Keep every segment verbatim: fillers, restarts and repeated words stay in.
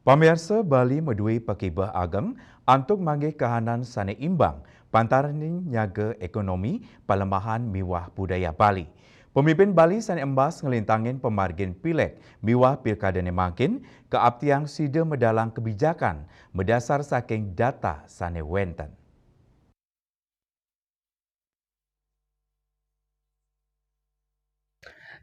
Pamiarsa, Bali madué pakibeh ageng antuk manggih kahanan sané imbang pantaraning nyaga ékonomi, palemahan miwah budaya Bali. Pemimpin Bali sané embas nglintangin pamargin pilék miwah pilkadané mangkin kaaptiang sida medalang kebijakan madasar saking data sané wénten.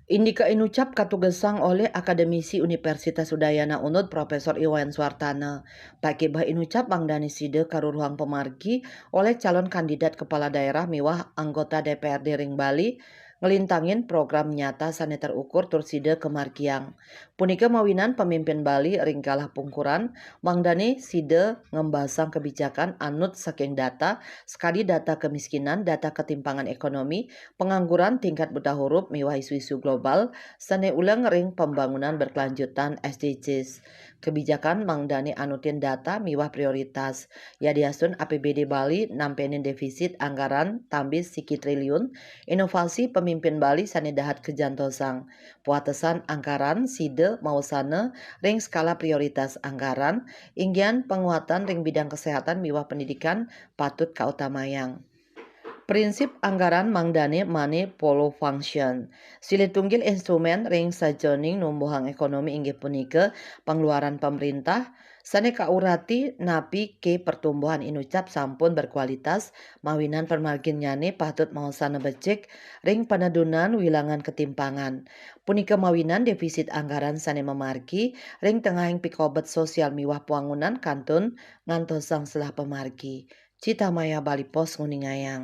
Indika inucap katugesang olih Akademisi Universitas Udayana Unud Profesor Iwayan Suartana. Pakibeh inucap mangdané sida karuruhang pamargi olih calon kandidat kepala daerah miwah anggota D P R D ring Bali nglintangin program nyata sané terukur tur sida kamargiang. Punika mawinan pamimpin Bali ring galah pungkuran mangdané sida ngembasang kebijakan anut saking data, sekadi data kemiskinan, data ketimpangan ekonomi, pengangguran, tingkat buta huruf miwah isu-isu global sané uleng ring pembangunan berkelanjutan S D Gs. Kebijakan mangdané anutin data miwah prioritas. Yadiastun A P B D Bali nampenin defisit anggaran tambis siki triliun, inovasi pemimpin Bali sané dahat kajantosang. Puatesan anggaran sida maosana ring skala prioritas anggaran, inggihan panguatan ring bidang kesehatan miwah pendidikan patut kautamayang. Prinsip anggaran mangdané money follow function. Silih tunggil instrumen ring sajeroning numbuhang ekonomi inggih punika pangeluaran pamréntah, sané kaurati napi ké pertumbuhan inucap sampun berkualitas, mawinan pamarginnyané patut maosana becik ring panedunan wilangan ketimpangan. Punika mawinan defisit anggaran sané mamargi ring tengahing pikobet sosial miwah pwangunan kantun ngantosang selah pamargi. Cita Maya, Bali Post, nguningayang.